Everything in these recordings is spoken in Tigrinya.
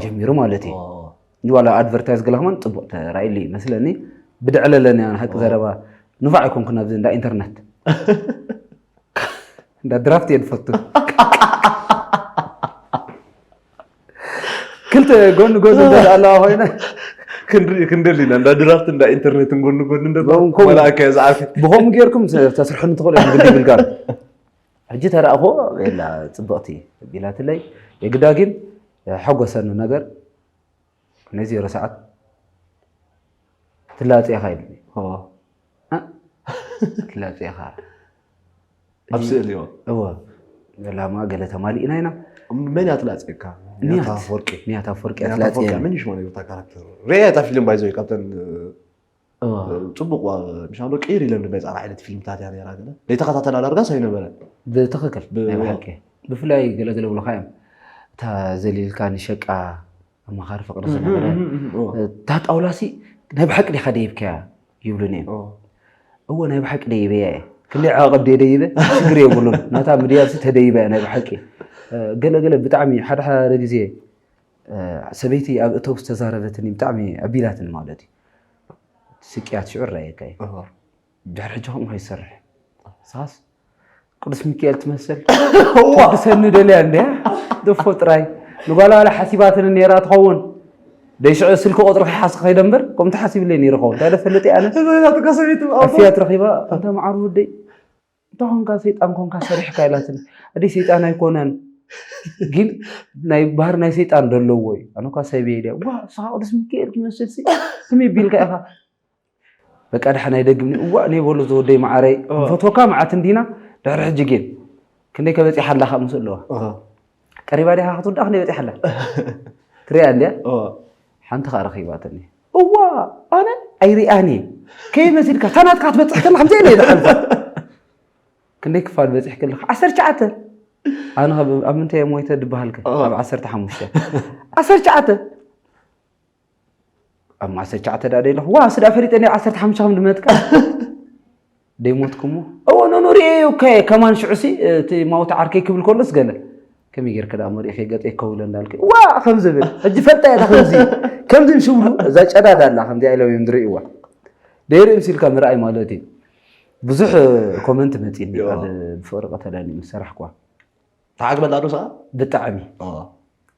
ጀሚሩ ማለት እዩ። ዋላ ኣድቨርታይዝ ገለ ከማን ፅቡቅ ተራኢሉ ይመስለኒ። ብድዕለለኒ ኣነ ሓቂ ዘረባ ንፋዕ ኣይኮንኩን ኣብዚ እንዳ ኢንተርነት እንዳ ድራፍት እየ ዝፈቱ። ክልተ ጎን ጎን እንደ ኣለዋ ኮይነ ክንደሊና እንዳ ድራፍት እንዳ ኢንተርነትን ጎን ጎን እንደ ከምኡ- መላእከ ዝዓፊ ብኸምኡ ጌርኩም ተስርሑኒ ትኽእሉ እዮም ግዲ ይብልካ። ሕጂ ተረእኹ የላ ፅብቕቲ ቢላትለይ የግዳ ግን ሓጎሰኒ ነገር ነዚ ዜሮ ሰዓት ትላፅ ኢኻ ኢሉኒ። ትላፅ ኢኻ ኣብ ስእሊ እዋ እወ ዕላማ ገለ ተማሊእና ኢና። መን እያ ትላፅየካ? ንያት ኒያት ኣፈወርቂ ንያት ኣፈወርቂ እያ ኒያት ኣፈወርቂ ትላፅየኒ። መን ይሽማ ነታ ካራክተር ሬያ እታ ፊልም ባይዘ ካብተን እወ ፅቡቅ ዋ ምሻሎ ቅይር ኢለን ድማ ይፃራ ዓይነት ፊልምታት እያ ነራ ገለ ዘይተኸታተላ ዳርጋስ ኣይነበረ ብትኽክል ብ- ናይ ብሓቂ ብፍላይ ገለ ገለ ብሉኻ እዮም እታ ዘሊልካ ንሸቃ ኣማኻሪ ፍቅሪ ዝነበረ እታ ጣውላሲ ናይ ብሓቂ ዲኻ ደይብካያ ይብሉኒ እዮም እዎ ናይ ብሓቂ ደይበያ እየ ክንደይ ዓቐብ ደየ ደይበ ሽግር የብሉን ናታ ምድያብሲ ተደይበያ ናይ ብሓቂ ገለ ገለ ብጣዕሚ ሓደ ሓደ ግዜ ሰበይቲ ኣብ እተው ዝተዛረበትኒ ብጣዕሚ ኣቢላትኒ ማለት እዩ ስቅያት ሽዑ ራየካ እዩ ድሕሪ ሕጂ ከምኡ ከይሰርሕ ሳስ ቅዱስ ሚካኤል ትመስል ትሰኒ ደልያ እንደ ደፎ ጥራይ ንጓላ ዋላ ሓሲባትን ነራ ትኸውን ደይ ሽዑ ስልኪ ቆፅሪ ከይሓስ ከይደ እምበር ከምኡ ተሓሲብለይ ነይሩ ኸውን እንታይ ዶ ፈልጥ ኣነ ኣፍያ ትረኺባ እንተ መዓር ውደይ እንተ ኮንካ ሰይጣን ኮንካ ሰሪሕካ ኢላትን ኣደይ ሰይጣን ኣይኮነን ግን ናይ ባህር ናይ ሰይጣን ደለዎ እዩ ኣነ ኳ ሰብየ ኢልያ ዋ ስኻ ቅዱስ ሚካኤል ትመስል ሲ ስሚ ቢልካ ኢኻ በቃ ድሓን ኣይደግምኒ እዋእ ነይ በሉ ዝወደይ መዓረይ ንፈትወካ መዓት እንዲና ድሕሪ ሕጂ ግን ክንደይ ከበፂሓ ኣላ ካብ ምስ ኣለዋ ቀሪባ ዲኻ ክትውዳእ ክንደይ በፂሓ ኣላ ትሪኣ እንድያ ሓንቲ ከዓ ረኺባትኒ እዋ ኣነ ኣይሪኣን እየ ከይ መሲልካ እታ ናትካ ክትበፅሕ ከላ ከምዚ ኢለ እየ ዝሓልፋ ክንደይ ክፋል በፂሕ ከለካ ዓሰርተ ትሽዓተ ኣነ ኣብ ምንታይ እየ ሞይተ ድበሃልከ ኣብ ዓሰርተ ሓሙሽተ ዓሰርተ ትሽዓተ ኣብ ዓሰርተ ትሽዓተ ዳ ደለኹ ዋ ስዳ ፈሊጠ ኒ ዓሰርተ ሓሙሽተ ከም ድመትካ ደይሞትኩሞ እዎ ኖኖ ሪኤዮ ከ ከማን ሽዑሲ እቲ ማውቲ ዓርከይ ክብል ከሎስ ገለ ከመይ ጌርክ ዳ መሪእኸ ገጠ ይከውለ እንዳልክ ዋ ከም ዝብል ሕጂ ፈልጣ እያ ከምዚ ከምዚ ሽብሉ እዛ ጨዳዳ ኣላ ከምዚ ኢሎም እዮም ዝርእይዋ ደይርኢ ምስ ኢልካ ምርኣይ ማለት እዩ ብዙሕ ኮመንት መፂኒ ብፍቅሪ ቀተለኒ ምስ ሰራሕኳ ተዓግበላ ዶ ሰዓ ብጣዕሚ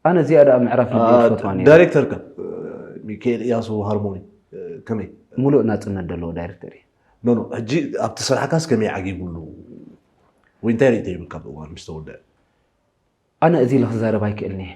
ኣነ እዚኣ ደኣ ምዕራፍ ልቢ ይፈትዋ ነይረ ዳይሬክተር ከ ሚካኤል እያሱ ሃርሞኒ ከመይ ሙሉእ ናፅነት ዘለዎ ዳይሬክተር እዩ ኖ ኖ ሕጂ ኣብቲ ስራሕካስ ከመይ ዓጊቡሉ ወይ እንታይ ርእቶ ይብልካ ብእዋን ምስ ተወልደ ኣነ እዚ ኢለ ክዛረብ ኣይክእልን እየ